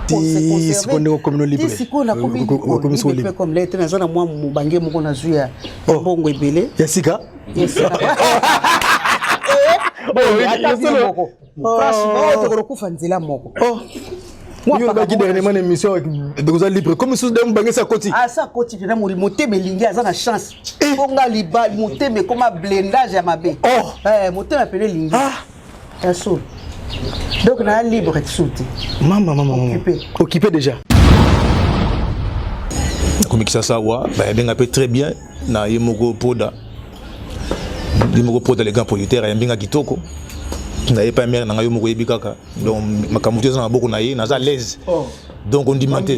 Ti sikoyo ndenge okomi no libre. Ti sikoyo nakomi Okomi sikoyo libre libre. comme lete naza na mwa mobange moko nazwi ya Oh. mbongo ebele. Ya sika? Ya sika. Oh, Ata bino solo. moko. Franchement, oyo tokolokufa nzela moko. Oh. Mwa Yo paka olobaki moko dernièrement na émission oza libre comme soki nde mobange esi akoti. Asa akoti mpenza motema elingi aza na chance. Eh. Mpo nga liba motema ekoma blindage ya mabe. Oh. Eh, motema pene elingi. Ah. Ya solo. Donc na libre sous te. Mama mama mama. Occupé. Occupé déjà. Nakomi Kinshasa awa, bayambi nga mpe très bien na ye moko Poda. Ye moko Poda le grand producteur ayambi nga kitoko. Na ye pa mère na nga yo moko oyebi kaka. Donc makambo te eza na maboko na ye, naza à l'aise. Oh. Donc ondima te.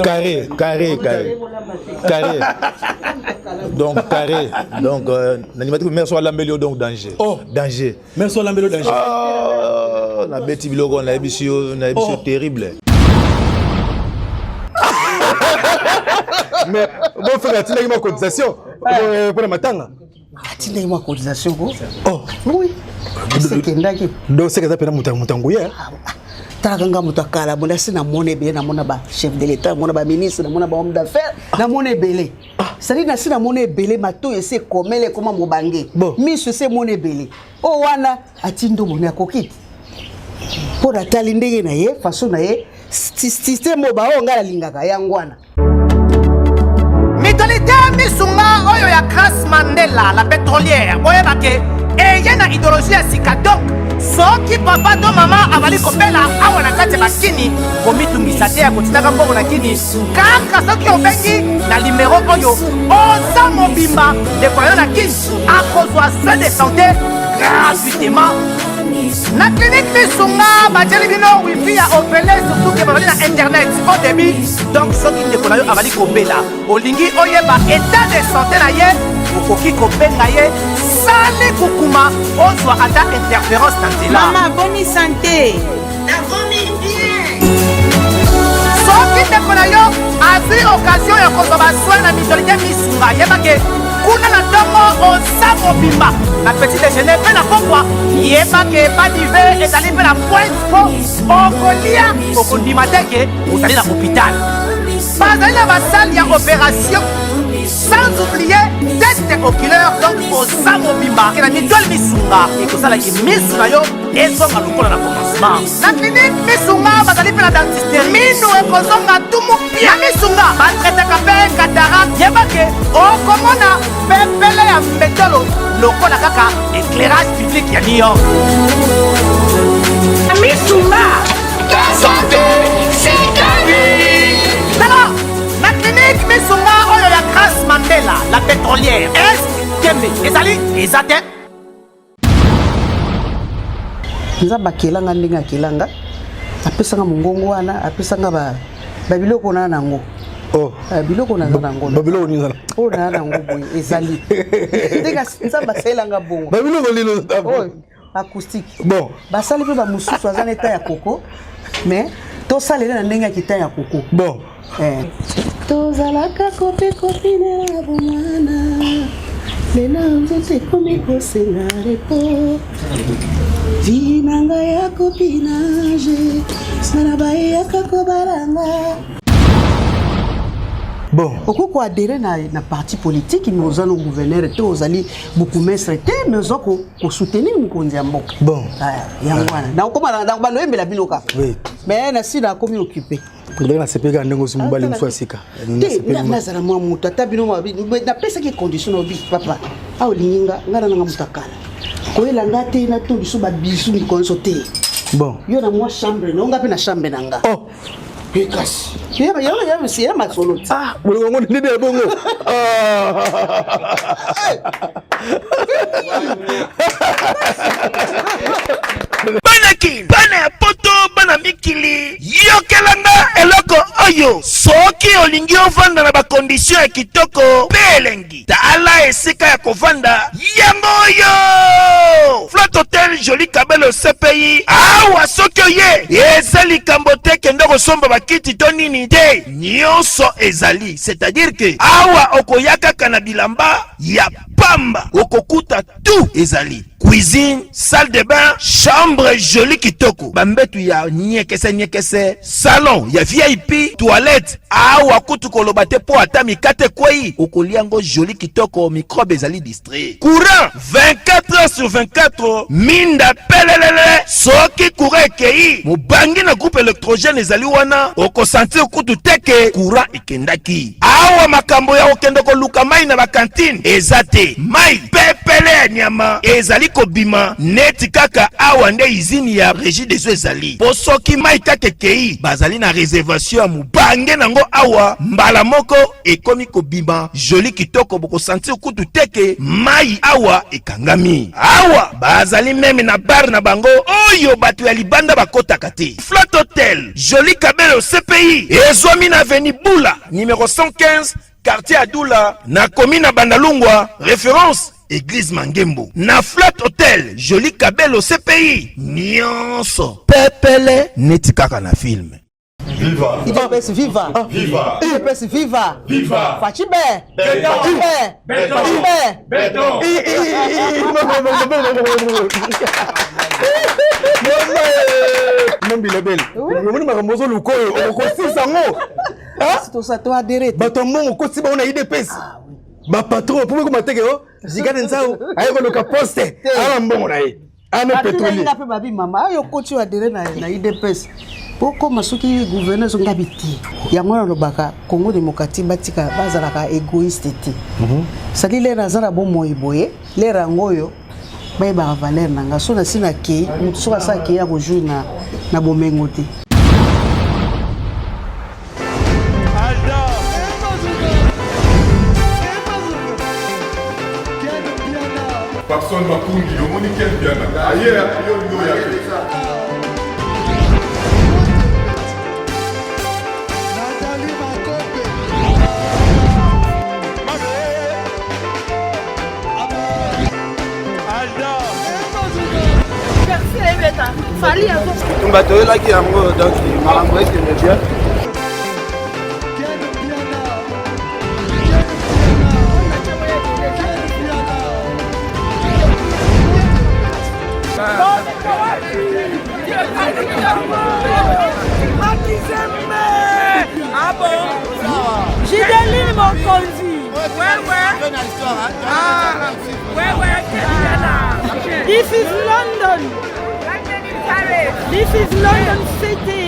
Carré, carré, carré. Carré. Donc carré. Donc euh, nandima te mère so alambeli yo donc danger. Oh. Danger. Mère so alambeli yo danger. Ah, nabeti biloko nayebisi yo nayebisi yo Oh. terrible. Mais bon frère atindaki ma cotisation mpo na matanga. Atindaki mwa cotisation ko. Oh. Oui. Esekendaki. Donc seka eza mpena moto ya nguya. Talaka nga moto akala bonda si namona ebele, namona ba chef de l'état, namona ba ministre, namona ba homme d'affaires, namona ebele. C'est-à-dire nasi namona ebele, matoyi esi ekomele ekoma mobange. Bon. Miso esi emona ebele. Oyo wana atindi omoni akoki te. Mpo natali ndenge na ye, façon na ye, système oyo baoyo ngai nalingaka yango wana. Mutualité misunga oyo ya Grace Mandela la pétrolière boyeba ke eye na idéologie ya sika donc soki papa to mama azali kobela awa na kati ya bakini komitungisa te ya kotindaka mbongo na kini kaka soki obengi na limero oyo oza mobimba ndeko yo na kini akozwa soin de santé gratuitement na clinique misunga batieli bino wifi ya ofele surtout ke bazali na internet au débit donc soki ndeko na yo azali kobela olingi oyeba état de santé na ye okoki kobenga ye sali kukuma ozwa ata interférence na nzela. Mama boni sante. Nakomi bien. Soki ndeko na yo azwi occasion ya kozwa basoin na mutualité misunga yeba ke kuna na ntongo oza mobimba na petit déjeuner mpe na pokwa yeba ke badive ezali mpe na pointe mpo okolia okondima te ke ozali na hôpital bazali na basale ya opération sans oublier test oculaire donc oza mobimba ke na mitoile misunga ekosalaki misu na yo ezonga lokola na commencement na clinique misunga bazali mpe na dentiste minu ekozonga tumu pia misunga batretaka mpe cataracte yeba ke okomona pepele ya mbetolo lokola kaka éclairage public ya new york. Misunga santé sikali. Tala na clinique misunga oyo ya Grace Mandela la pétrolière est tembe ezali eza te. Nzambe akela nga ndenge akela nga, apesa nga mongongo wana, apesa nga ba biloko na nango. Oh. Biloko naza nango. Ba biloko nini ezala? Oyo naza nango boye ezali. Ndenge Nzambe asalela nga bongo. Ba biloko nini ezala? Oyo acoustique. Bon. Basali mpe ba mosusu aza na etat ya koko, mais tosalela na ndenge ya kita ya koko. Bon. Eh. Tozalaka kope kopine na bomwana lelo nzoto ekomi kosenga repo vi na ngai ya copinage nga na bayaka kobalanga. Bon. Okoki koadere na, na parti politique mais oza no gouverneur te, ozali bourgmestre te, mais oza kosoutenir mokonzi ya mboka. Bon. Ah, yango wana nakokoma bando oyembela bino kaka. Oui. Mais nasi nakomi occupé. Ndenge nasepeli kaka ndenge osi mobali mosusu ya sika. Te, nazala mwa moto ata bino napesaki condition na obi papa awa olingi nga nga na nanga moto akala koyela nga te natondi so babisu mikolo nyonso te. Bon. Yo na mwa chambre na yo nga mpe na chambre na nga. Oh. Kasi ya masolo te. Ah, bolingo yango nde ya bongo. Bana kin, bana ya poto, bana mikili, yokela nga eloko oyo. Soki olingi ovanda na bakondisio ya kitoko mpe elengi, tala esika ya kovanda yango oyo. Flat Hotel Jolie Kabelo CPI. Awa soki oye, eza likambo te kende kosomba bakiti to nini te, nyonso ezali. C'est-à-dire que awa okoya kaka na bilamba ya pamba, okokuta tout ezali. Cuisine, salle de bain, chambre jolie kitoko, bambetu ya nyekese nyekese, salon ya VIP, toilette awa kutu koloba te mpo ata mikate ekwei okolia yango jolie kitoko, microbe ezali distrait. Courant 24 heures sur 24, minda pelelele. Soki courant ekei, mobangi na groupe électrogène ezali wana, okosentir kutu te ke courant ekendaki. Awa makambo ya kokende koluka mai na bakantine eza te. Mai pepele ya nyama ezali kobima neti kaka awa nde izini ya Regideso ezali, po soki mai kaka ekei bazali na reservation ya mobange nango awa mbala moko ekomi kobima joli kitoko, bokosentir kutu te ke mai awa ekangami. Awa bazali meme na bar na bango oyo bato ya libanda bakotaka te. Flat Hotel Joli Kabelo CPI ezwami na avenue Bula numero 115 quartier Adula na commune ya Bandalungwa, référence Église Mangembo. Na Flat Hotel Joli Kabelo CPI nyonso pepele neti kaka na film. Viva. UDPS viva. Viva. UDPS viva. Viva. Fatshi be. Fatshi be. Fatshi be. Beton. Mambilabel. Omoni makambo ozoluka oyo okosisa yango. Bato ya mbongo okotisi bango na UDPS. Bapatron mpo bokoma teke o zikane nzau aye koluka poste ala mbongo na ye. Ane pétrolier. Nga pe babi mama ayo koti adere na na UDPS. Bokoma soki gouverneur soki ngabi te. Yango wana lobaka Congo démocratique batika bazalaka égoïste te. Sali lere aza na bomoi boye, lere yango oyo bayebaka valeur na nga. So nasi na kei, moto soki asa kei akojour na na bomengo te. Papson Makungi, omoni Ken Mpiana aye yo olingi oya te. Bitumba toyelaki yango donc makambo ekende bien. Gideline Mokonzi. Ouais, ouais. Ah, ouais, ouais. This is London. This is London City.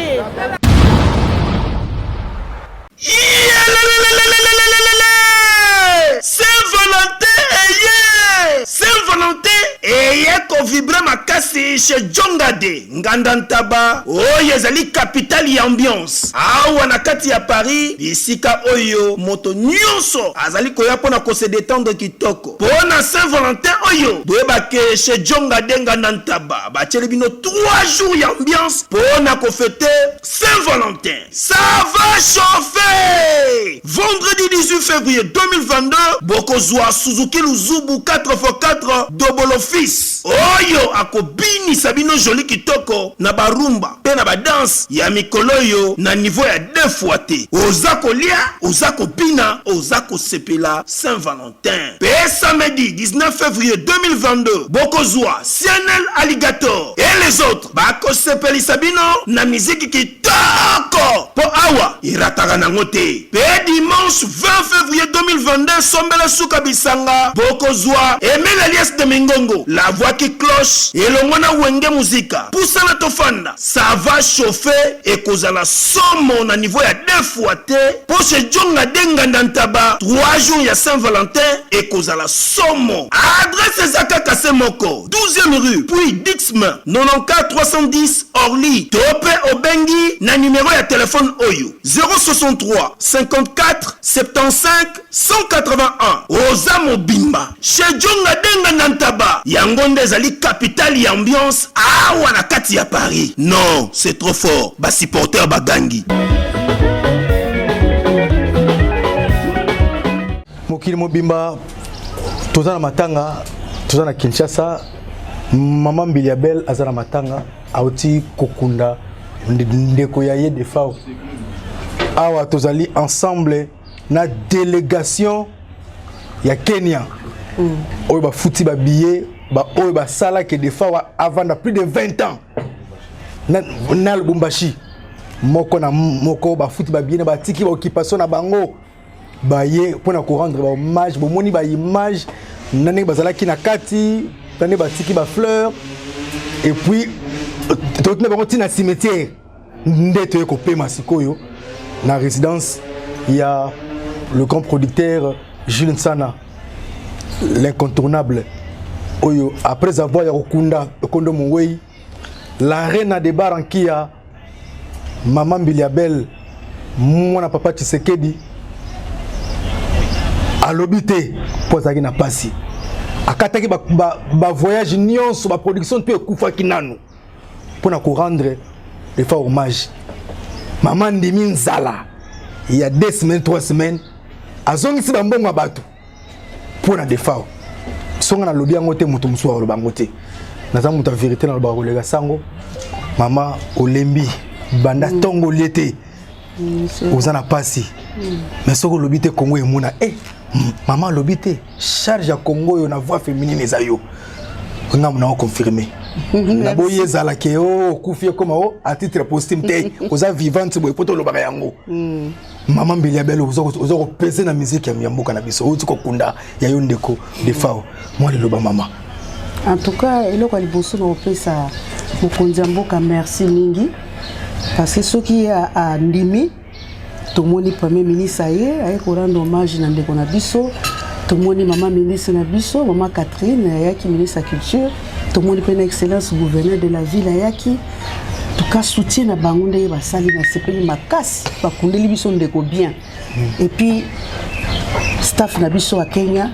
Yelelelelelelelele! Saint Valentin eye! Saint Valentin eye kovibre makasi chez Djongade Nganda Ntaba, oyo ezali capitale ya ambiance awa na kati ya Paris, bisika oyo moto nyonso azali koya mpo na ko se detendre kitoko. Mpo na Saint Valentin oyo, boyeba ke chez Djongade Nganda Ntaba batieli bino 3 jours ya ambiance mpo na ko feter Saint Valentin. Ça va chauffer! Vendredi 18 février 2022, bokozwa Suzuki Luzubu 4x4 Dobolo Fils oyo akobinisa bino joli kitoko na ba rumba pe na ba danse ya mikolo oyo na niveau ya deux fois te. Oza kolia, oza kobina, oza kosepela Saint Valentin. Pe samedi 19 février 2022, bokozwa CNL Alligator et les autres bakosepelisa bino na miziki kitoko mpo awa erataka nango te. Pe dimanche 20 février 2022, sombela suka bisanga, bokozwa Emile alias de Mingongo, la voix qui cloche elongo na Wenge Musica. Pusana tofanda, ça va chauffer, ekozala somo na niveau ya deux fois te mpo chez Djonga de Nganda Ntaba 3 jours ya Saint Valentin ekozala somo. Adresse eza kaka se moko, 12e rue puis Dixm 94 310 Orly, to mpe obengi na numero ya telefone oyo 063 54 75 181. Oza mobimba chez Djonga de Nganda Ntaba, yango nde ezali capitale ya ambiance awa na kati ya Paris. Non, c'est trop fort, ba supporters bagangi. Mokili mobimba toza na matanga, toza na Kinshasa. Mama Mbilia Bel aza na matanga, auti kokunda ndeko ya ye Defao. Awa tozali ensemble na délégation ya Kenya oyo bafuti ba billet Baoyo basalaki Defao avanda plus de 20 ans na Lubumbashi, moko na moko bafuti babiens na batiki baoccupation na bango, baye mpona korendre bahommage. Bomoni baimage na ndenge bazalaki na kati, na ndenge batiki bafleur, et puis totina bango ntina cimetière nde toye kopema sikoyo na résidence ya le grand producteur Jules Nsana, l'incontournable, oyo après avoir ya kokunda kondo mowei, la reine de Barankia, mama Mbilia Bel, mwana papa Tshisekedi, alobi te mpo azalaki na pasi, akataki bavoyage ba nyonso, baproduction mpe ekufaki nanu mpona korendre Defao hommage. Mama ndimi nzala ya 2 semaines, 3 semaines, azongisi bambongo ya bato mpo na Defao. Songa nalobi yango te, moto mosusu akoloba yango te. Naza moto ya vérité, nalobaka koleka sango. Mama, olembi banda ntongo, olie te, oza na pasi, mais soki olobi te, Kongo emona e mama alobi te. Charge ya Kongo oyo na voix féminine eza yo. Ngambo na oconfirme naboyi ezalaki o okufi ekoma o à titre posthume te, oza vivante boye po tolobaka yango. Mama Mbilia Bel, oza kopese na musique ya mboka na biso, outi kokunda ya yo ndeko Defao. Mwa liloba, mama. En tout cas, eloko ya liboso na kopesa mokonzi ya mboka merci mingi, parce que soki andimi, tomoni premier ministre aye korendre hommage na ndeko na biso, tomoni mama ministre na biso, mama Catherine ayaki, ministre ya culture, tomoni mpe na excellence gouverneur de la ville ayaki. Tuka soutien na bango ndenge basali, nasepeli makasi. Bakundeli biso ndeko bien. Et puis staff na biso ya Kenya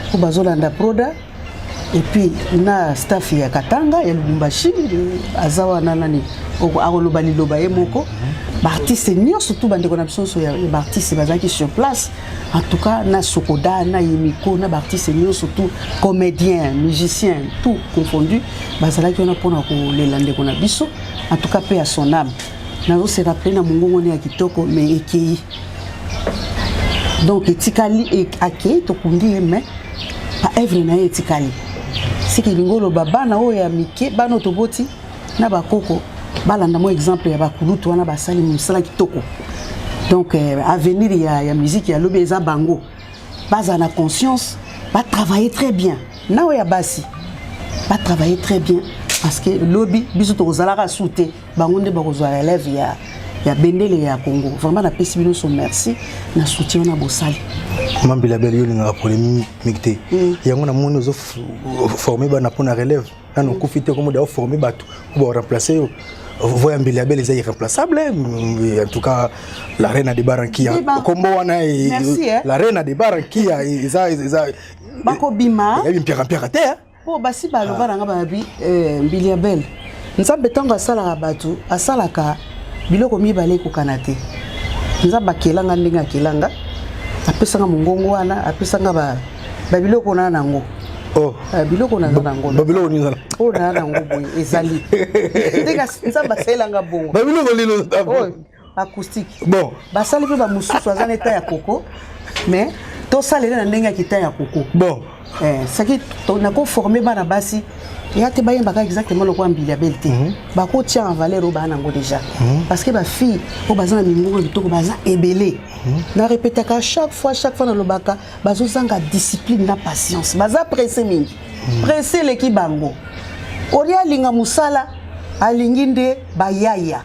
mpo bazolanda Proda, et puis na staff ya Katanga, ya Lubumbashi, aza wana nani akoloba liloba ye moko. Baartiste nyonso tu, bandeko na biso nyonso ya baartiste bazalaki sur place. En tout cas na Sokoda, na Yemiko, na baartiste nyonso tu, comédien, musicien, tout confondu, bazalaki wana mpona kolela ndeko na biso. En tout cas, paix à son âme. Nazose rappeler na mongongo ne ya kitoko, mais ekei, donc etikali. Akei, tokundi ye, mais baœuvre na ye etikali. Siki elingi oloba, bana oyo ya mike, bana oyo toboti na bakoko, balanda mwa exemple ya bakulutu wana, basali mosala kitoko. Donc avenir ya musique ya lobi eza bango. Bazala na conscience, batravailler très bien na oyo ya basi, batravailler très bien, parce que lobi biso tokozalaka su te, bango nde bakozwa relève ya bendele ya Congo. Vraiment, napesi bino so merci na soutien wana bosali. Mambila Bel, yo olingaka polémique te. Yango namoni ozoforme bana mpona relève. Nano okufi te, komoda oforme bato po baremplace yo. Voix ya Mbilia Bel eza irremplaçable. En tout cas, la reine de Barankia, kombo wana, la reine de Barankia, eza Bakobima. Eyabi mpiaka mpiaka te. Mpo basi baloba nanga, babi Mbilia Bel, Nzambe ntango asalaka bato, asalaka biloko mibale ekokana te. Nzambe akelanga ndenge akelanga, apesanga mongongo wana, apesanga babiloko na nango. Oh. Biloko naza nango. Babiloko nini? Oyo naza nango boye ezali ndenge Nzambe asalelanga bongo. Babiloko nini? Oyo acoustique. Bon. Basali mpe bamosusu aza na eta ya koko, mais tosalela na ndenge ya kita ya koko. Bon. Soki nakoforme bana basi ya te, bayembaka exactement lokola Mbilia Bel te, bakotia en valeur oyo baa nango déjà, parce que bafille oyo baza na mingongo kitoko baza ebele. Na répétaka chaque fois, chaque fois nalobaka, bazozanga discipline na patience, baza presse mingi, presse eleki bango. Olie alinga mosala, alingi nde bayaya.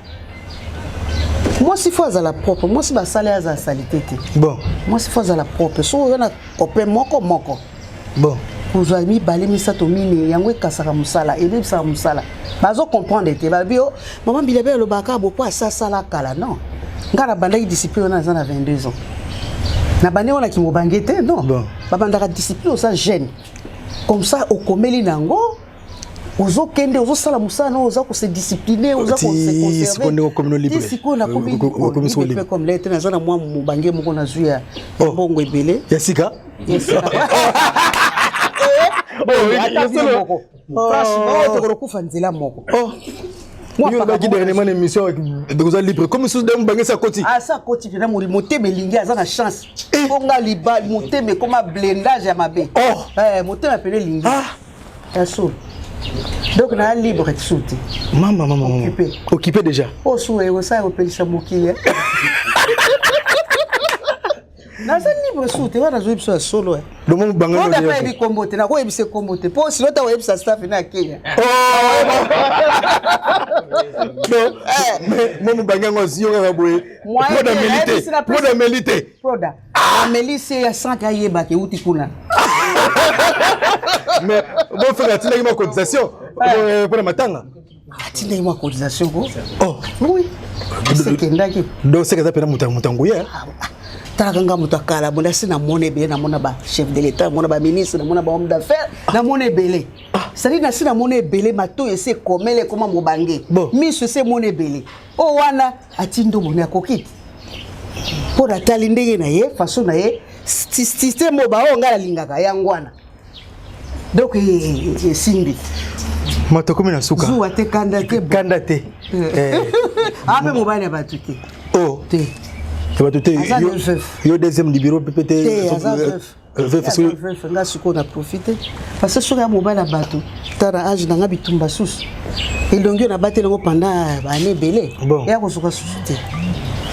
Mwasi faut azala propre, mwasi basala ye azala saleté te. Bon. Mwasi faut azala propre. Soki oza na copain moko moko, bon, kozwa mibale, misato, mine, yango ekasaka mosala, ebebisaka mosala. Bazocomprendre te. Babi o mama Mbilia Bel alobaka bo po asasala kala. Non, ngai nabandaki discipline wana naza na 22 ans. Nabandi wana kimobange te, non. Bon. Babandaka discipline oza jeune, comme ça okomeli nango, ozokende, ozosala mosala na oza kose discipline, oza sikoyo ndenge okomi no libre. Sikoyo nakomi libre comme lete, naza na mwa mobange moko, nazwi ya mbongo ebele. Ya sika. Moko tokolokufa nzela moko. Olobaki dernièrement na émission, oza libre comme susu de mobange sa koti. Asa koti mpena, motema elingi, aza na chance mponga liba, motema ekoma blindage ya mabe, motema pene elingi. Ya solo. Donc na libre su te. Mama mama mama. Occupé. Occupé déjà. Oyo su ekosala kopelisa mokili. Eh. Naza libre su te wana nazoyebi biso ya solo. Eh. Lomo banga no. Oda yebi kombo te, nakoyebisa kombo te. Po sino ta oyebisa staff na Kenya. Non, mais mo banga ngo ziyo kaka boye. Proda melite. Proda melite. Proda. Amelisi ya 100 ayebaka euti kuna. Mais bon frère atindaki ma cotisation mpona matanga. Atindaki mwa cotisation ko. Oh. Oui. Esekendaki. Donc seke eza mpena moto ya nguya. Talaka nga moto akala bonda si namona ebele, namona ba chef de l'état, namona ba ministre, namona ba homme d'affaires, namona ebele. C'est-à-dire nasi namona ebele, matoyi esi ekomele ekoma mobange, miso esi emona ebele. Oyo wana atindi omoni akoki te mpo natali ndenge na ye, façon na ye, système oyo baoyo ngai nalingaka yango wana. Donc esimbi. Moto okomi na suka. Zuwa te, kanda te. Kanda te. Ape mobali ya bato te. Oh. Te. Ya bato te. Aza veuf. Yo deuxième du bureau pepe te. Te, aza veuf. Veuf Aza veuf, nga sikoyo na profite parce que soki ya mobali ya bato tala age na nga bitumba susu elongi oyo nabateli yango pendant baane ebele eya kosuka susu te.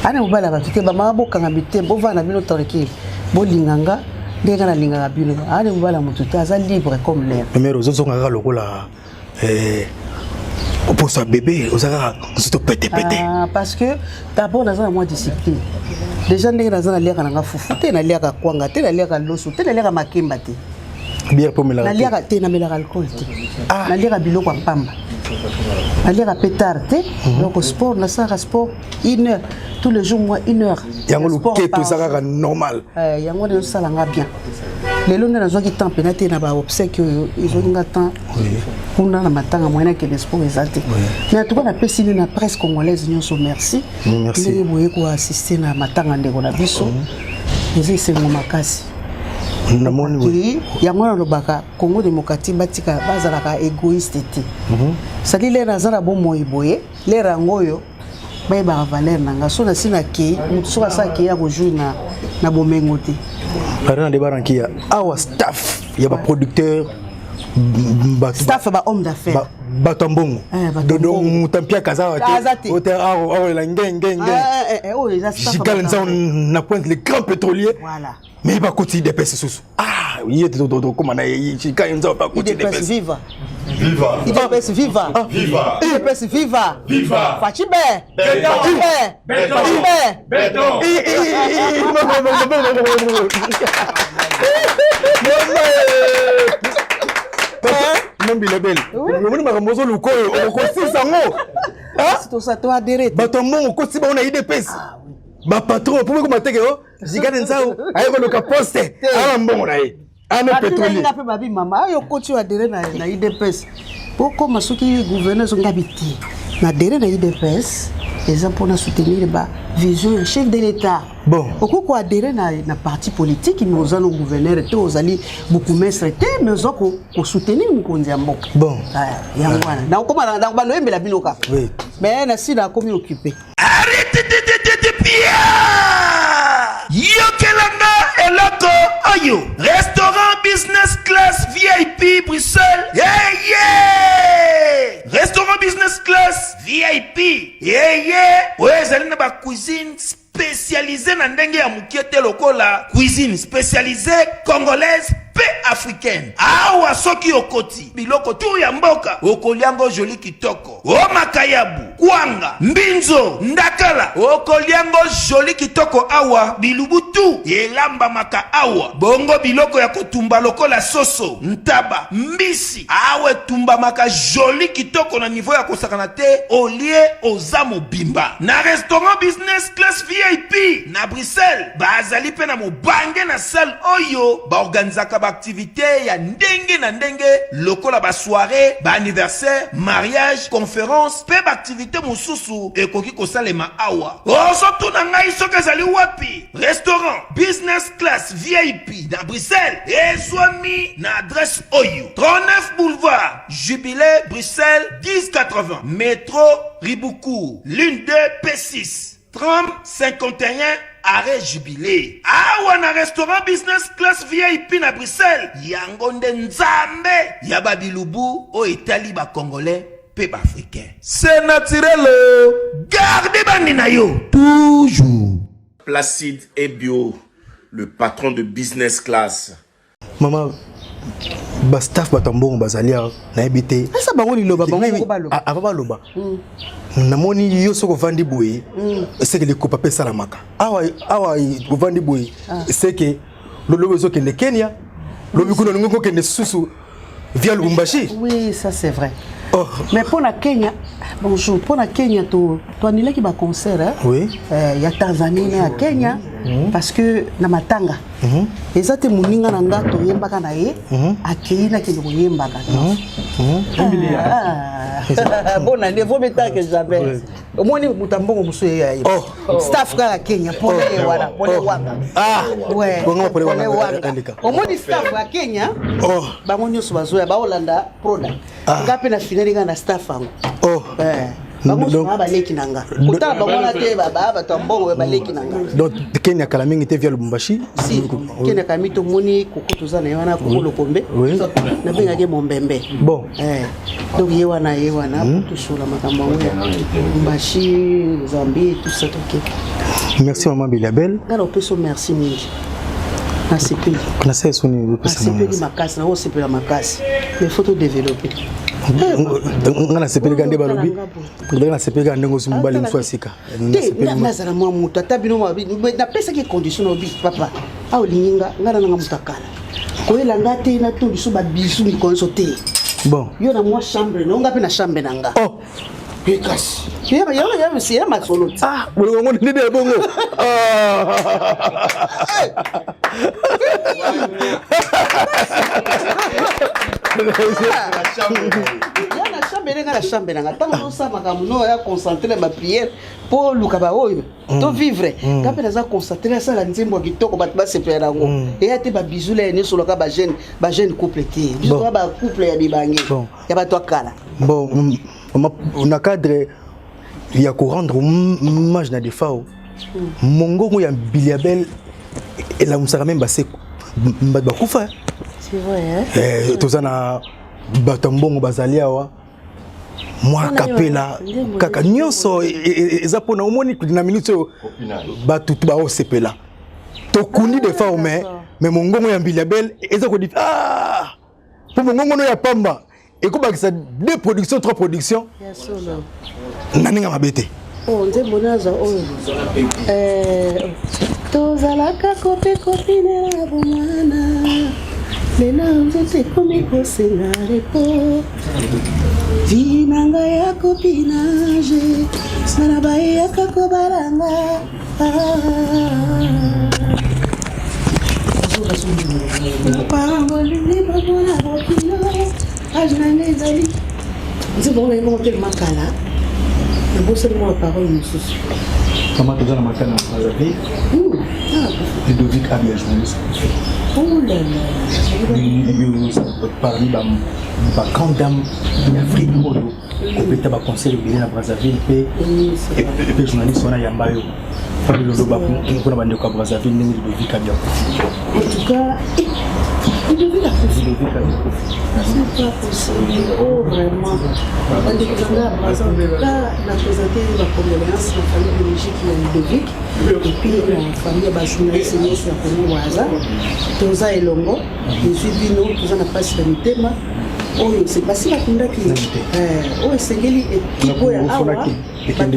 Ana mobali ya bato te, bamama bokanga mitema, bovanda na bino tranquille, bolinga nga ndenge nga nalingaka bino. Ana mobali ya motu te, aza libre comme l'air. Mais ozozonga kaka lokola oposo ya bebe, oza kaka nzoto petepete. Ah, parce que d'abord naza na mwa discipline déjà, ndenge naza naliaka nanga fufu te, naliaka kwanga te, naliaka loso te, naliaka makemba te. Bière mpo omelaka te? Naliaka te, namelaka alcool te, naliaka biloko ya pamba, naliaka pe tard te. Donc sport, nasalaka sport une heure tous les jours, moi une heure. Yango Ya sport loketo par eza kaka normal. Yango nde ezosala nga bien. Lelo nde nazwaki temps mpena te na baobsèque oyo ezwaki nga temps kuna na matanga, moyen nakende sport eza te. Mais en tout cas napesi nde na presse congolaise nyonso merci. Merci. Ndenge boye koassiste na matanga ndeko na biso, eza esengo makasi. Namoni boye. Yango nalobaka Congo démocratique batika bazalaka égoïste te. C'est-à-dire lere aza na bomoi boye, lere yango oyo bayebaka valeur na nga. So nasi nakei, moto soki asa akei akojour na bomengo te. Arena de Barankia awa staff ya baproducteur, staff ya bahomme d'affaires, bato ya mbongo. Bato ya dodo mbongo. moto ya mpiaka aza awa Aza te te. ote awa nge nge nge. Oyo eza staff ya Jigal bato Nzao na pointe, le grand pétrolier. Voilà. Mais bakoti UDPS susu. Ah, ye tokóma na ye Jigal Nzao bakoti UDPS UDPS. viva. Viva. UDPS viva. Viva. UDPS viva. Viva. Fatshi Be. Béton. Fatshi Be. Béton. Fatshi Be. Béton. Mambila bele, omoni makambo ozoluka oyo okosisa yango. Bato ya mbongo okotisi bango na UDPS, bapatron mpo bokoma teke o Jigane Nzao aye koluka poste ala mbongo na ye ane pétrolier. Nga mpe babi mama ayo okoti oyo adere na UDPS okoma soki gouverneur soki ngabi te. Na adere na UDPS eza mpona soutenir ba vision ya chef de l'état. Bon. Okoki koadere na parti politique, mais oza no gouverneur te, ozali bourgmestre te, mais oza kosoutenir mokonzi ya mboka. Bon. Ah, yango wana nakokoma banoyembela bino kaka. Oui. Mais nasi nakomi occupé. Yokelanga eloko oyo restaurant business class VIP Bruxelles, yeah, yeah! Restaurant business class VIP, yeah, yeah! Oyo ezali na bacuisine spécialisée na ndenge ya mokie te, lokola cuisine spécialisée congolaise mpe africaine. Awa soki okoti, biloko tu ya mboka okoliango joli kitoko, o makayabu, kwanga, mbinzo, ndakala, okoliango joli kitoko. Awa bilubu tu elambamaka awa, bongo biloko ya kotumba lokola soso, ntaba, mbisi, awa etumbamaka joli kitoko na niveau ya kosakana te. Olie, oza mobimba. Na restaurant business class VIP na Bruxelles bazali mpe na mobange na salle oyo baorganizaka baaktivité ya ndenge na ndenge lokola basoirée, baanniversaire, mariage, conférence mpe baaktivité mosusu ekoki kosalema awa. Ozotuna ngai soki ezali wapi? Restaurant business class VIP na Bruxelles ezwami na adresse oyo: 39 boulevard Jubilé, Bruxelles 1080, métro Ribaucourt, ligne 2 P6, tram 51. Arrêt Jubilee. Awa na restaurant Business Class VIP na Bruxelles, yango nde Nzambe ya ba bilubu oyo etali ba Congolais pe ba Africains. C'est naturel oh! Garde bandi na yo toujours. Placide Ebio, le patron de Business Class. Mama, ba staff bato ya mbongo bazali awa, nayebi te. Pesa bango liloba, bango moko baloba. Avant baloba. Namoni yo soki ovandi boye, seke likopa mpe esalamaka. Awa awa ovandi boye, seke lobi ozokende Kenya, lobi kuna olingi kokende susu via Lubumbashi. Oui, ça c'est vrai. Oh. Mais pour la Kenya, bonjour, pour la Kenya, tu tu annulé ba concert hein? Oui. Ya Tanzanie na ya Kenya parce que na matanga. Eza te moninga na nga toyembaka na ye, akei nakende koyembaka. Ah. Bonne année, vaut mieux tard que jamais. Omoni moto ya mbongo mosusu ye ya ye. Staff kaka Kenya, pole ye wana, pole wanga. Ah. Ouais. Bongo pole Pole wanga, wanga. andika. Omoni staff ya Kenya, Oh. bango nyonso bazoya baolanda proda. Nga mpe na finali nga na staff yango. Oh. Eh. Bango nyonso baa baleki na nga. Kotala bango wana te ba bato ya mbongo be baleki na nga. Donc Kenya kala mingi te via Lubumbashi. Si, Kenya kami tomoni koko toza na ye wana koko Lokombe. Oui. Nabengaki Mombembe. Bon. Eh. Donc ye wana ye wana tosola makambo yango ya Lubumbashi, Zambie, tout ça toke. Merci maman Bilabel. Nga na opesa merci mingi. Nasepeli. Nasala soni opesa Nasepeli makasi, nakosepela makasi. Mais faut to développer. Nga nasepeli ka nde balobi. Nga nasepeli ka ndenge ozwi mobali mosusu ya sika. Te, nga nazala mwa moto ata bino napesaki condition na obi papa awa olingi nga nga na nanga moto akala koyela nga te nato biso babisu mikolo nyonso te. Bon. Yo na mwa chambre na yo, nga mpe na chambre na nga. Oh. Pe kasi. Ya ya ya ya masolo ti. Ah, bolingo ngo nde ya bongo. Ah. Ya na chambre nga na chambre na nga ntango tosala makambo no ya concentré na baprière mpo oluka baoyo to vivre nga mpe naza concentré nasala nzembo ya kitoko bato basepela nango eya te babizula ya nyonso loka bajeune bajeune couple te biso toza bacouple ya mibange ya bato ya kala. Bon, na cadre ya korendre hommage na Defao, mongongo ya Biliabel elamusaka meme baseko bato bakufa. C'est vrai, hein? Eh, toza na bato ya mbongo bazali awa mwa kapela kaka nyonso eza mpona omoni na minute oyo bato baosepela tokundi Defao, mais mongongo ya Mbiliabel eza kodi ah mpo mongongo no ya pamba ekobakisa deux productions, trois productions Ya solo. Na ndenge mabe te. Oh, nzembo nazwa oyo. Eh, tozalaka kope kopine na bomwana, lelo nzoto ekomi kosenga repo vi na ngai ya copinage bana bayaka kobalanga. Bolingi bamona bokilo age na ngai ezali nzembo ngo nayemoko te makala nabosani mwa baparole mosusu. Mama, toza na matanga na Brazzaville. Ludovic Abia, journaliste. Oh là là. Parmi ba grande dame d'Afrique oyo kobeta baconcert ebele na Brazzaville mpe epe journaliste wana yamba yo Fabio loloba mpona bandeko ya Brazzaville ndenge Ludovic Abia akufi. En tout cas, Ludovic akufi. Ludovic Abia akufi. C'est pas possible. Oh, vraiment. Bandeko na ngai ya Brazza, en tout cas, na présente bacondoléance na famille biologique ya Ludovic et puis na famille ya bajournaliste nyonso ya Congo Brazza. Toza elongo, ezwi bino, toza na mpasi na mitema. Oyo c'est basi bakundaki ye. Oyo esengeli équipe oyo ya awa bato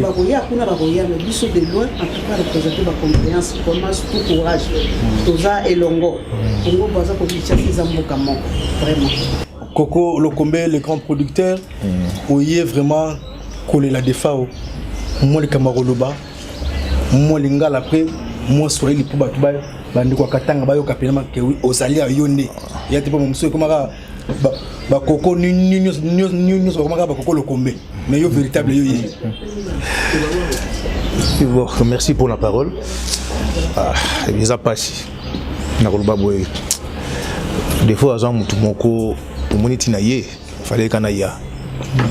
bakoya kuna bakoya, mais biso de loin, en tout cas, na présente bacondoléance vraiment, surtout courage, toza elongo. Congo Brazza, Kinshasa eza mboka moko vraiment. Coco Lokombe, le grand producteur, oye vraiment kolela Defao, mwa likambo ya koloba, mwa lingala mpe mwa swahili mpo bato bandeko ya Katanga bayoka pena makewi ozali ya yo nde ya te mpo mosusu ekomaka bakoko nyonso bakomaka bakoko Lokombe, mais yo véritable yo ye. Bon, merci pour la parole. Ah, eza pasi nakoloba boye. Des fois aza motu moko omoni ntina ye fallait kana ya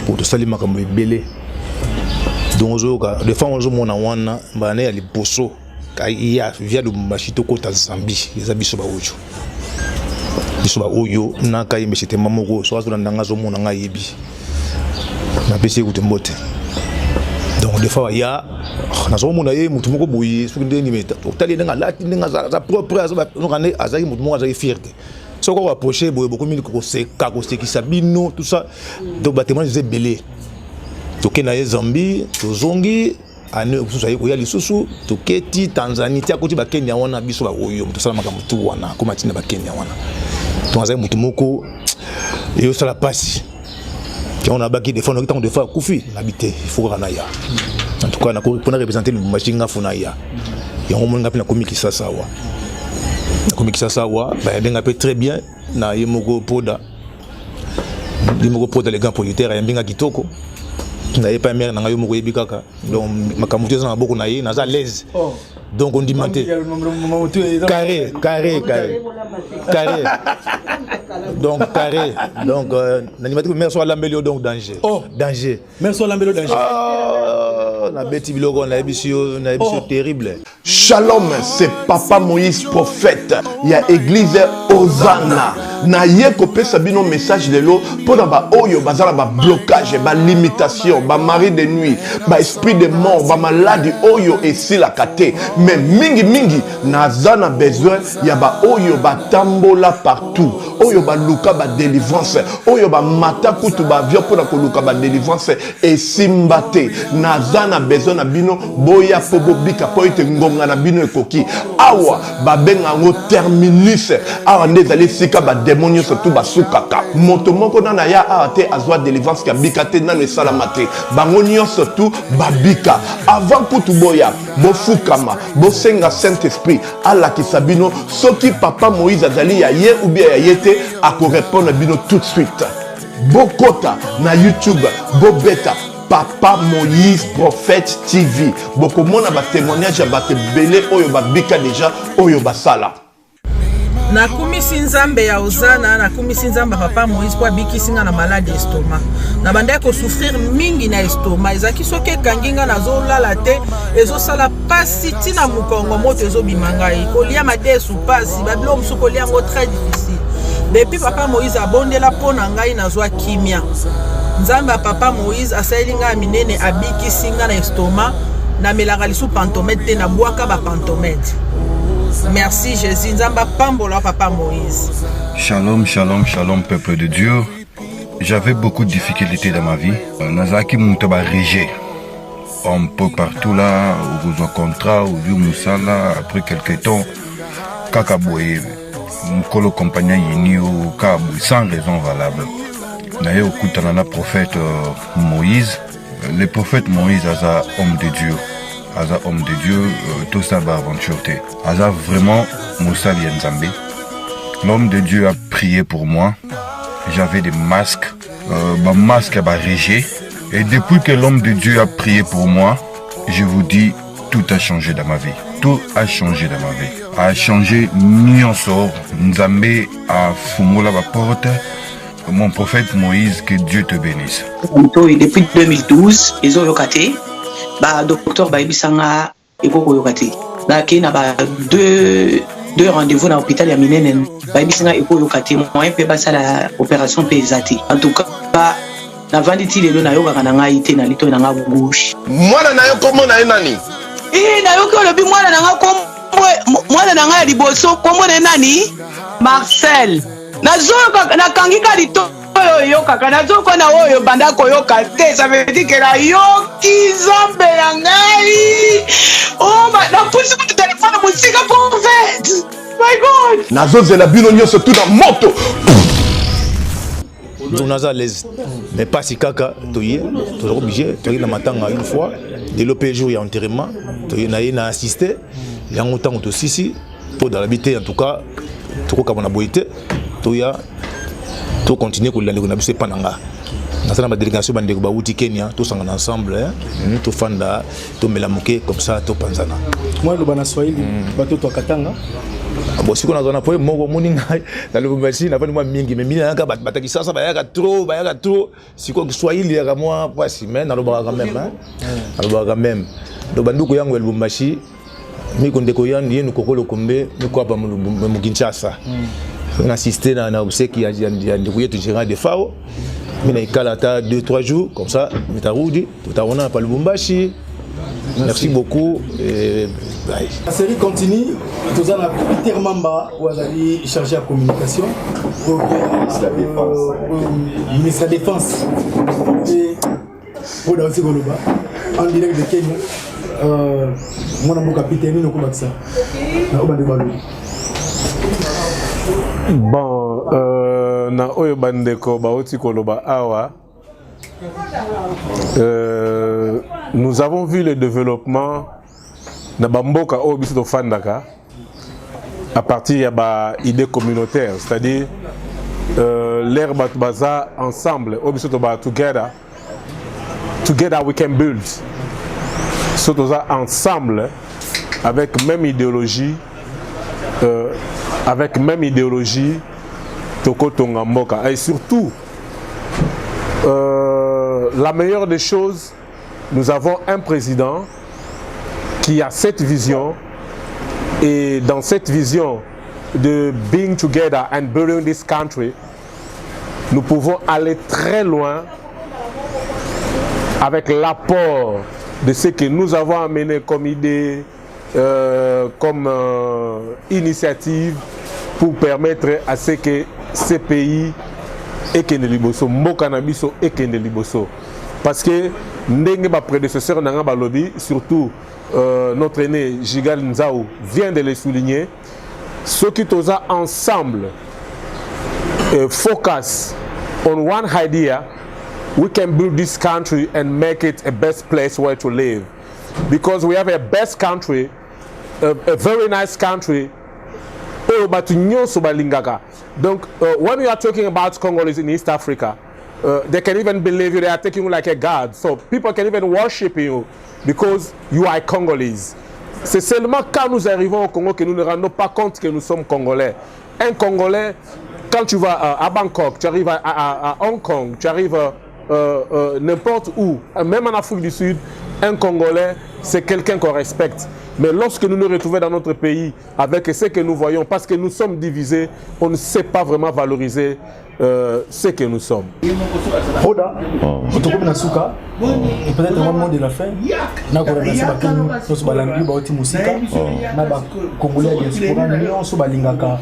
po tosali makambo ebele, donc ozoyoka des fois ozomona wana mbala na ya liboso. Ya via Lubumbashi tokota Zambie, eza biso baoyo biso baoyo na kayembe setema moko soki azolanda nga azomona nga ayebi napesi ye kutu mbote. Donc des fois ya nazomona ye motu moko boye soki ndenge nini otali ye ndenge alati ndenge aza propre nde azalaki motu moko azalaki fier te. Soki oko approche boye bokomi koseka kosekisa bino tout ça. Donc batémoignage eza ebele. Toke na ye Zambie, tozongi année mosusu aye koya lisusu, toketi Tanzanie ti akoti bakenya wana. Biso baoyo moto asala makambo tu wana akoma ntina bakenya wana. Donc azali motu moko eyosala mpasi yango nabaki des fois noki ntango des fois akufi nabi te, il faut kaka naya. En tout cas mpona représenter Lubumbashi nga fo naya. Yango omoni nga mpe nakomi Kisasa awa, nakomi Kisasa awa, bayambi nga mpe très bien na ye moko Poda, ye moko Poda le grand producteur ayambi nga kitoko. Na ye pa mare na ngai yo moko oyebi kaka. Donc makambo te eza na maboko na ye, naza à l'aise. Donc ondima te carré carré carré carré, donc carré. Donc nandima te mare so alambeli yo, donc danger. Oh. Danger. Mare so alambeli yo danger. Ah, nabeti biloko nayebisi yo, nayebisi yo. Oh. Terrible. Shalom, c'est Papa Moïse prophète ya église Hosanna. Na ye kopesa bino message lelo pona ba oyo bazala ba blocage, ba limitation, ba mari de nuit, ba esprit de mort, ba maladie oyo esilaka te. Mais mingi mingi naza na besoin ya ba oyo batambola partout, oyo baluka ba délivrance, oyo bamata kutu ba avion pona koluka ba délivrance esimba te. Naza na besoin na bino boya mpo bobika, mpo ete ngonga na bino ekoki. Awa babenga yango terminus. Awa nde ezali esika bademo nyonso tu basukaka. Moto moko nano aya awa te azwa délivrance kabika te, nano esalama te. Bango nyonso tu babika. Avant kutu boya, bofukama, bosenga Saint Esprit alakisa bino soki Papa Moïse azali ya ye ou bien ya ye te. Akorépondre bino tout de suite. Bokota na YouTube, bobeta Papa Moïse Prophète TV, bokomona batémoignage ya bato ebele oyo babika deja, oyo basala. Nakumisi Nzambe ya Ozana, nakumisi Nzambe ya Papa Moïse mpo abikisi nga na malade estomac. Nabandaki kosouffrir mingi na estomac, ezalaki soki ekangi nga nazolala te, ezosala pasi ntina mokongo, moto ezobima ngai, kolia madesu pasi, babiloko mosusu kolia yango très difficile. Depuis Papa Moïse abondela mpo na ngai, nazwa kimia. Nzambe ya Papa Moïse asaleli ngai ya minene, abikisi ngai na estomac. Namelaka lisusu pantomètre te, nabwaka bapantomètre. Merci Jésus, Nzambe apambola Papa Moïse. Shalom, shalom, shalom, peuple de Dieu. J'avais beaucoup de difficultés dans ma vie. Nazalaki moto ba rejet un peu partout là, okozwa contrat, ozwi mosala, après quelque temps, kaka boye, mokolo compagnie ayini yo, kaka boye, sans raison valable. Naye okutana na prophète Moïse. Le prophète Moïse aza homme de Dieu. Aza homme de Dieu, tosala ba aventure te. Aza vraiment mosali ya Nzambe. L'homme de Dieu a prié pour moi. J'avais des masques, ba masques ya ba rejet. Et depuis que l'homme de Dieu a prié pour moi, je vous dis, tout a changé dans ma vie. Tout a changé dans ma vie. A changé nyonso. Nzambe a fungola ba porte. Mon prophète Moïse, que Dieu te bénisse. Oyo depuis 2012 ezoyoka te, badocteur bayebisanga ekoki koyoka te. Nakei na ba deux rendez-vous na hôpital ya minene, bayebisi nga ekoyoka te, moyen mpe basala opération mpe eza te. En tout cas navandi ti lelo nayokaka na ngai te na litoi na nga gauche. Mwana na yo kombo na ye nani? Ee, nayoki olobi mwana na nga kombo, mwana na ngai ya liboso kombo na ye nani? Marcel. Nazoyoka, nakangi ka litoi oyo oyokaka, nazoyoka na oyo banda koyoka te. Ça veut dire que nayoki Nzambe na ngai. Oh, napusi kutu telefone mosika, prophète. My God. Nazozela bino nyonso tu na moto. Donc naza à l'aise, mais pasi kaka toye, toza obligé toye na matanga une fois lelo mpe jour ya enterrement toye na ye na assiste yango. Ntango tosisi mpo dalabi te, en tout cas tokokaba na boye te, toya tocontinue kolela ndeko na biso epa na nga. Naza na badélégation, bandeko bawuti Kenya, tosangana ensemble, tofanda, tomela moke, comme ça topanzana. Mwa loba na Swahili, batoto ya Katanga. Bon, sikoyo nazwa na problème moko. Omoni ngai na Lubumbashi navandi mwa mingi, mais mingi nayaka bato bataki sasa, bayaka trop, bayaka trop. Sikoyo Kiswahili yaka mwa mpasi, mais nalobaka quand même, hein. Nalobaka quand même. Donc banduku yango ya Lubumbashi. Miko ndeko yan yenu kokolo kombe miko hapa mu Kinshasa. Mm. Na assister na na obsèque ya ya ndeko yetu Gérard Defao. Mina ikala ata 2 3 jours comme ça mitarudi tutaona pa Lubumbashi. Merci, Merci beaucoup et bye. La série continue. Toza na Peter Mamba oyo azali chargé ya communication ministre ya défense. Ministre ya défense. Et oyo nauti koloba en direct de Kenya. Euh, mwana mboka Peter nini okobakisa na oyo bandeko balobi? Bon, euh, na oyo bandeko bauti koloba awa euh, nous avons vu le développement na bamboka oyo biso tofandaka à partir ya ba idée communautaire, c'est-à-dire euh, l'air bato baza ensemble oyo biso toba together, together we can build. So toza ensemble avec même idéologie, euh, avec même idéologie tokotonga mboka. Et surtout euh, la meilleure des choses, nous avons un président qui a cette vision, et dans cette vision de being together and building this country, nous pouvons aller très loin avec l'apport de ce que nous avons amené comme idée, euh, comme euh, initiative pour permettre à ce que ces pays ekende liboso, mboka na biso ekende liboso. Parce que ndenge ba prédécesseur nanga balobi, surtout euh, notre aîné Jigal Nzao vient de le souligner, ceux qui toza ensemble euh, focus on one idea, we can build this country and make it a best place where to live. Because we have a best country, a, a very nice country, oyo bato nyonso balingaka. Donc uh, when we are talking about Congolese in East Africa, uh, they can even believe you, they are taking you like a god. So people can even worship you because you are Congolese. C'est seulement quand nous arrivons au Congo que nous ne rendons pas compte que nous sommes Congolais. Un Congolais, quand tu vas euh, à Bangkok, tu arrives à, à, à Hong Kong, tu arrives euh, euh, n'importe où, même en Afrique du Sud, un Congolais, c'est quelqu'un qu'on respecte. Mais lorsque nous nous retrouvons dans notre pays avec ce que nous voyons, parce que nous sommes divisés, on ne sait pas vraiment valoriser euh, ce que nous sommes. Oda, tokomi na suka peut-être un mot de la fin na koremercie bato nyonso balandi bauti mosika na bacongolais ya diaspora nyonso balingaka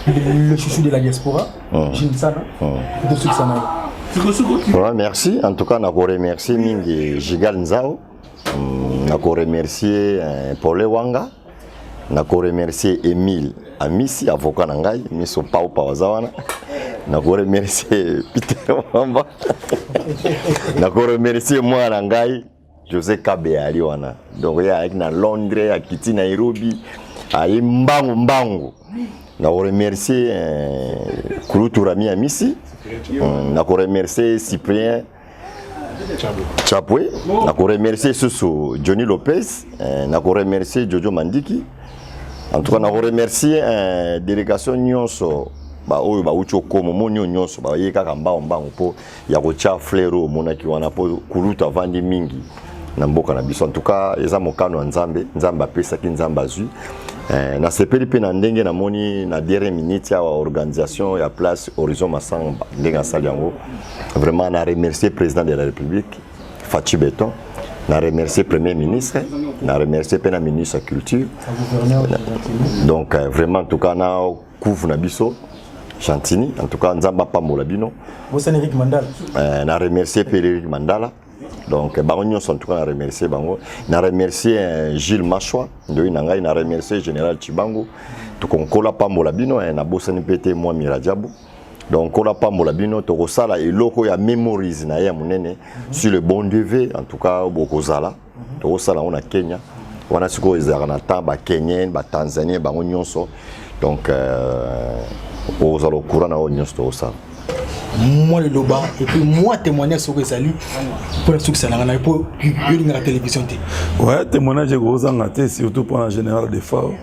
le chouchou de la diaspora Jinsana tosukisa na ye. Ouais, merci. En tout cas, na koremercier mingi Jigal Nzao, na koremercier euh, Paul Wanga, na koremercier Emile Amisi, avocat na ngai, miso pau pau aza wana. Na koremercier Peter Wamba. Na koremercier mwana ngai José Kabe ali wana. Donc ye ayaki na Londres, akiti Nairobi, aye mbangu mbangu. Na koremercier euh, Kulutu Rami Amisi, na koremercier Cyprien Chapwe, na koremercier susu Johnny Lopez, euh, na koremercier Jojo Mandiki. En tout cas, na koremercier euh, délégation nyonso ba oyo bauti okoma omoni oyo nyonso baye kaka mbango mbango mpo ya kotia fleur oyo omonaki wana mpo kulutu avandi mingi na mboka na biso. En tout cas eza mokano ya Nzambe, Nzambe apesaki, Nzambe azwi. Eh, nasepeli mpe na ndenge namoni na dernière minute awa organisation ya place Horizon Masamba ndenge asali yango. Vraiment na remercier président de la République Fatshi Beton, na remercier premier ministre, na remercier mpe na ministre ya culture. Donc euh, vraiment en tout cas na kuvu na biso Chantini, en tout cas Nzambe apambola bino. Bosani Eric Mandala. Euh, na remercier mpe Eric Mandala. Donc bango nyonso en tout cas na remercier bango. Na remercier euh, Gilles Mashwa, ndoyi na ngai, na remercier Général Chibangu. Tukonkola pambola bino, eh, na bosani mpe te mwa Mirajabu. Donc nkola pambola bino, tokosala eloko ya memories na ye ya monene sur le bon Dieu en tout cas bokozala. Tokosala yango na Kenya. Wana sikoyo ezalaka na temps ba Kenyen, ba Tanzanien bango nyonso. Donc euh, ozala au courant na oyo nyonso tokosala. Mwa liloba et puis mwa témoignage soki ezali mpona sukisa nanga na mpo yo olingaka télévision te. Ouais, témoignage ekozanga te, surtout mpona général Defao.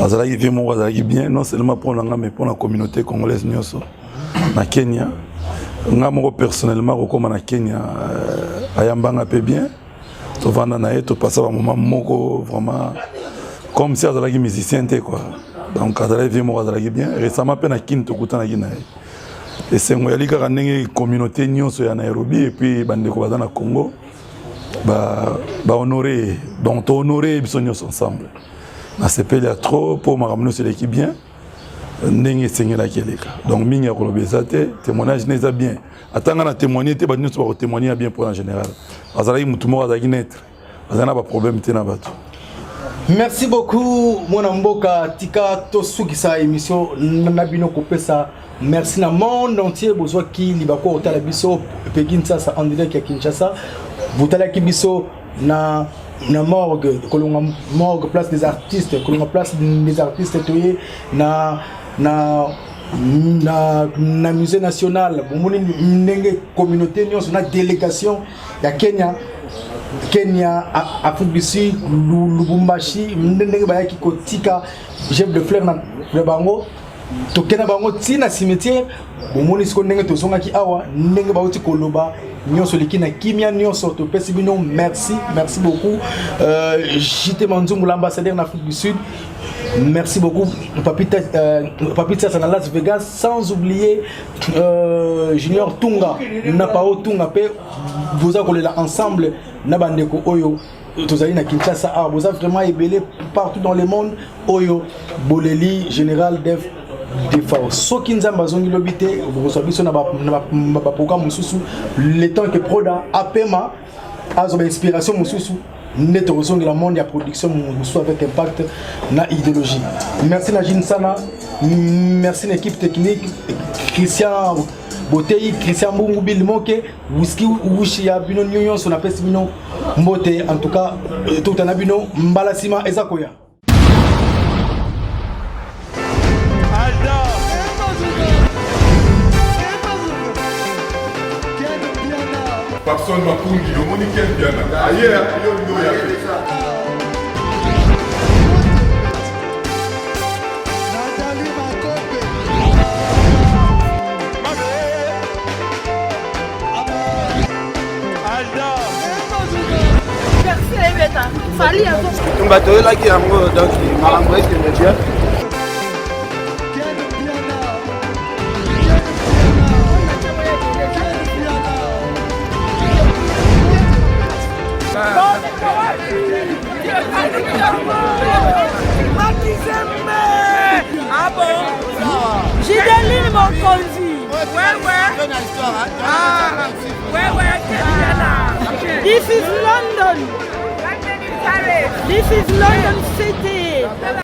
Azalaki vie moko azalaki bien, non seulement mpona nga mais mpona communauté congolaise nyonso na Kenya. Nga moko personnellement kokóma na Kenya euh, ayambanga mpe bien, tovanda na ye, topasa bamoment moko vraiment. Comme si azalaki musicien te quoi. Donc azalaki vieux moko azalaki bien. Récemment mpe na Kin tokutanaki na ye. Esengo yali kaka ndenge communauté nyonso ya Nairobi et puis bandeko baza na Congo ba ba honorer ye. Donc to honorer biso nyonso ensemble. Nasepeli ya trop mpo makambo nyonso eleki bien ndenge esengelaki eleka. Donc mingi ya koloba eza te, témoignage ne eza bien. Ata nga na témoigner te, bato nyonso bakotémoigner ya bien mpo na général. Azalaki motu moko azalaki neutre, azalaki na baproblème te na bato. Merci beaucoup mwana mboka, tika tosukisa émission na bino kopesa merci na monde entier bozwaki libaku kotala biso Peggy Nsasa en direct ya Kinshasa. Botalaki biso na morgue, kolonga morgue place des artistes, kolonga place des artistes toye na musée national. Bomoni ndenge communauté nyonso na délégation ya Kenya, Afrique du Sud, Lubumbashi, ndenge bayaki kotika chef de fleur na bango. Tokenda bango ntina cimetière. Bomoni siko ndenge tozongaki awa, ndenge bauti koloba nyonso eleki na kimia nyonso. Topesi bino merci, merci beaucoup. JT Manzungu, l'ambassadeur na Afrique du Sud, merci beaucoup. Papi Tiasa na Las Vegas, sans oublier Junior Tunga na Pao Tunga mpe boza kolela ensemble na bandeko oyo tozali na Kinshasa awa. Boza vraiment ebele partout dans le monde oyo boleli général Def Defao. Soki Nzambe azongi lobi te, bokozwa biso na baprogramme mosusu, le temps que Proda apema, azwa bainspiration mosusu nde tokozongela monde ya production mosusu avec impact na idéologie. Merci na Jine Sana, merci na équipe technique, Christian Botei, Christian Mbungu, Bill Moke, Whisky Wushi ya bino nyonso. Napesi bino mbote. En tout cas, tokutana bino mbala nsima eza koya. Papson Makungi, omoni Ken Mpiana aye yo ndo ya te. Bitumba toyelaki yango, donc makambo ekende bien. Ah bon? Gideline Mokonzi. Ouais. Ah, ouais. This is London. This is London City.